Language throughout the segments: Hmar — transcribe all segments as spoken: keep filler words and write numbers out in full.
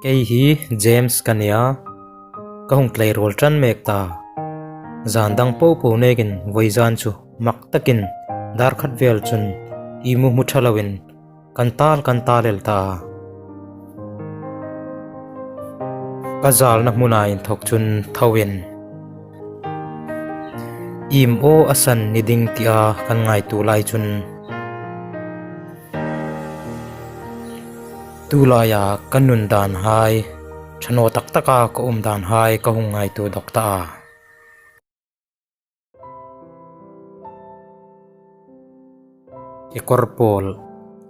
Kei hi James ka nia, ka hung tlei ruol ṭan mek ta. Zan dang popo nekin vawizan chu mak takin dar khat vel chun imu hmu ṭha loin kan tal kan tal el ta. Ka zalna hmuna inthok chun thoin, im aw a san ni ding tia kan ngaituo lai chun, tu laia ka nun dan hai, ṭha naw tak taka ka um dan hai ka hung ngaituo dawk ta a. Kekawr pawl,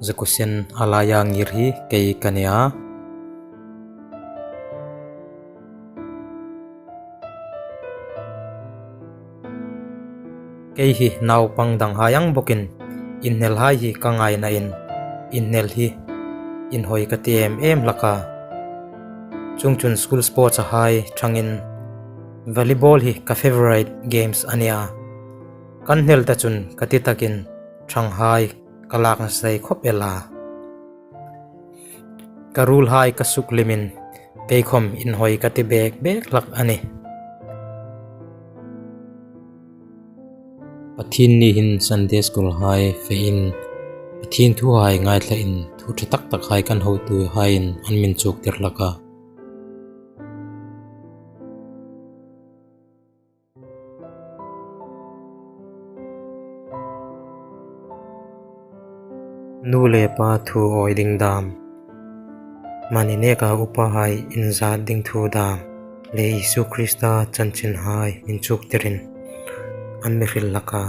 zakusen a laia ngir hi kei ka nia. Kei hi naupang dang hai ang bawkin, inhnel hai hi ka ngaina in, inhnel hi inhawi ka ti em em hlak a. Chuongchun school sports a hai ṭhangin volleyball hi ka favourite games a nia. Kan hnel ta chun ka ti takin ṭhang hai ka lak nasa khawp el a. Ka ruol hai ka suklimin kei khawm inhawi ka ti bek bek hlak a nih. Pathienni hin Sunday school hai fein, Pathien thu hai ngaithlain, thu ṭha tak tak hai kan hotu haiin an min chuktir hlak a. Nu le pa thu awi ding dam, mani neka upa hai inzat ding thu dam, le Isu Krista chanchin hai min chuktirin an mi hril hlak a.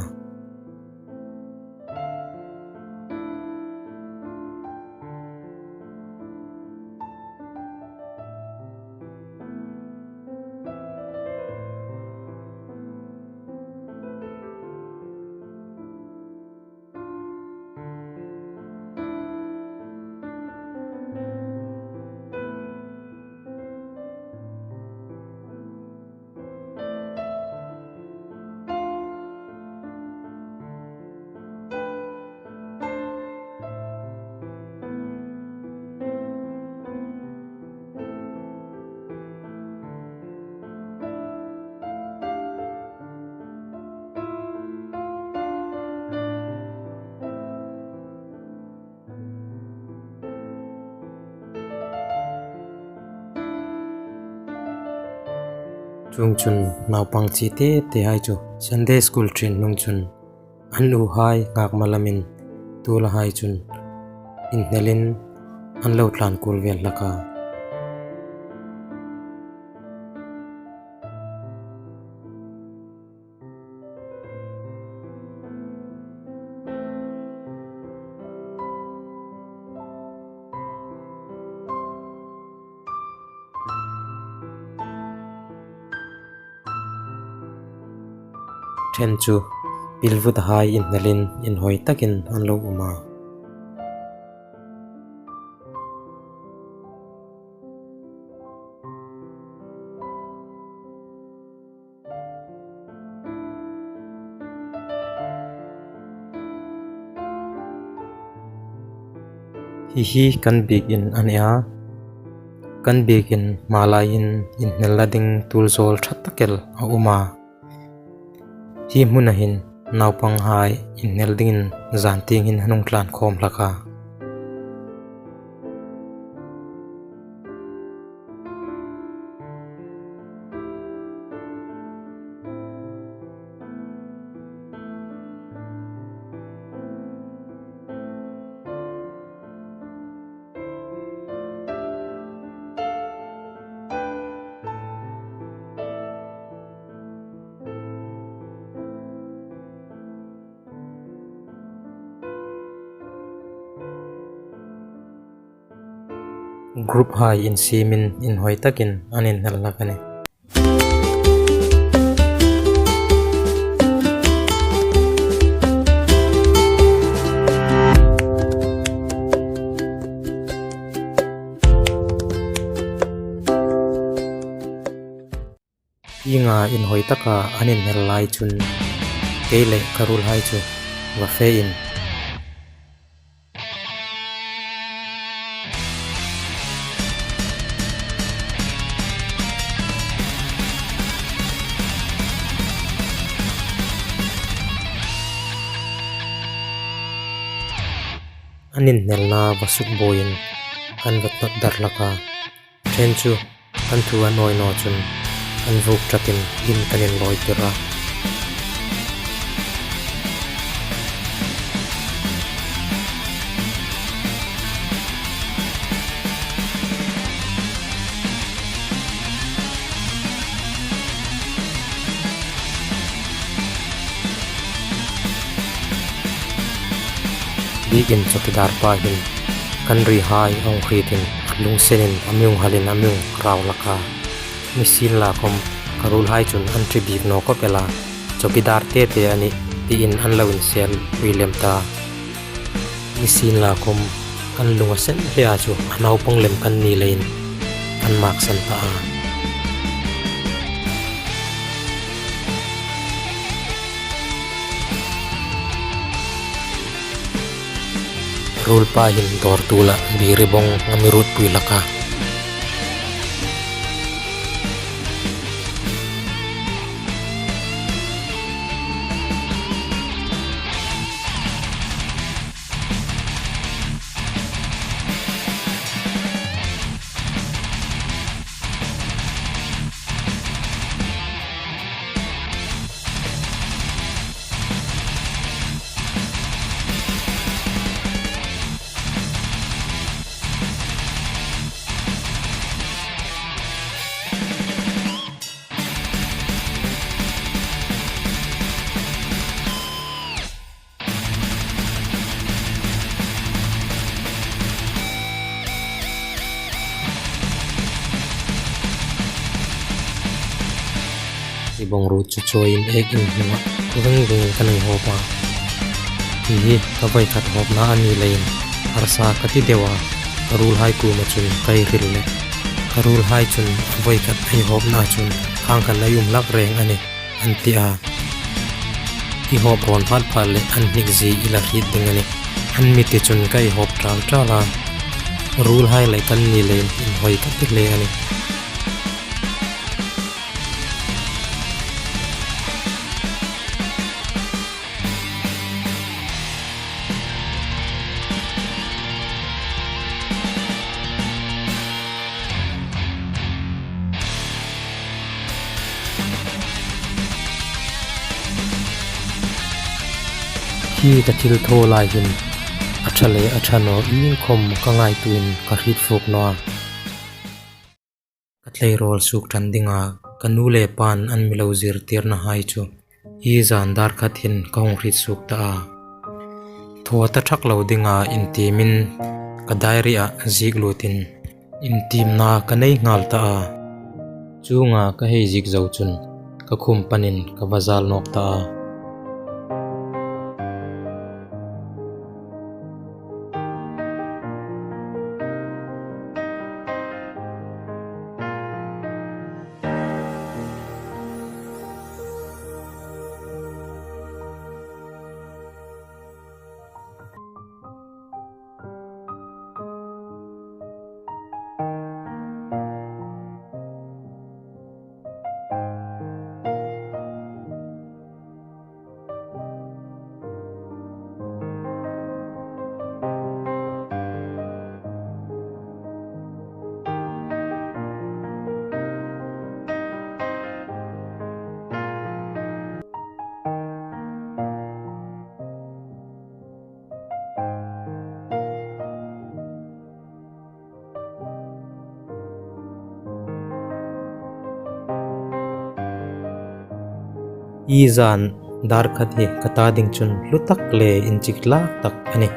Chuongchun naupang chite te hai chu Sunday school ṭhin hnung chun an u hai ngak malamin tu la hai chun inhnelin an lo tlan kul vel hlak a. Ṭhen chu pilvut hai inhnelin inhawi takin an lo um a. Hi hi kan biekin a nih a, kan biekin hmalaiin inhnelna ding tul zawl ṭha tak el a um a. Hi hmuna hin naupang hai inhnel dingin zan tieng hin an hung tlan khawm hlak a. Group hai insiemin inhawi takin an inhnel hlak a nih. Ienga inhawi taka an inhnel lai chun kei le ka ruolhai chu va fe in. an inhnelna va sukbuoiin kan va hnawt dar hlak a. Ṭhen chu kan thu an awi naw chun kan vuok ṭapin in kan inlawitir a. Biekin chowkidar pa hin kan rihai a hung hrietin a lungsenin a mi hung halin a mi hung rau hlak a. Nisienlakhawm ka ruolhai chun an ṭi bik naw khawp el a, chowkidar te te a nih tiin an lo inselpui lem ta. Nisienlakhawm kan lung a sen hle a chu a naupang lem kan ni leiin kan maksan ta a. Ruolpa hin dawr tuolah biri bawng a mi ruotpui hlak a. Biri bawng ruot chu chawiin ek inhnunga veng vengin kan hung hawp a. Hi hi ka vawi khat hawpna a ni leiin harsa ka ti deu a, ka ruolhai kuoma chun ka hril leh. Ka ruolhai chun vawi khat ei hawpna chun khang khan ei um hlak reng a nih an ti a. I hawp rawn phat phat leh an hnik zie i la hriet ding a nih. An mi ti chun ka hawp ṭal ṭal a. Ruolhai lei kan ni leiin inhawi ka ti hle a nih. Hi ka thil thaw lai hin a ṭha le a ṭha naw iengkhawm ka ngaituoin ka hriet fuk naw a. Ka tleirawl suok ṭan dinga ka nu le pan an mi lo zirtirnahai chu hi zan dar khat hin ka hung hriet suok ta a. Thaw ta ṭhak lo dinga intiemin ka diary-ah ziek lutin intiemna ka nei nghal ta a. Chuonga ka hei ziek zo chun ka khum panin ka va zal nawk ta a. Hi zan dar khat hi ka ta ding chun hlu tak le inchik hlak tak a nih.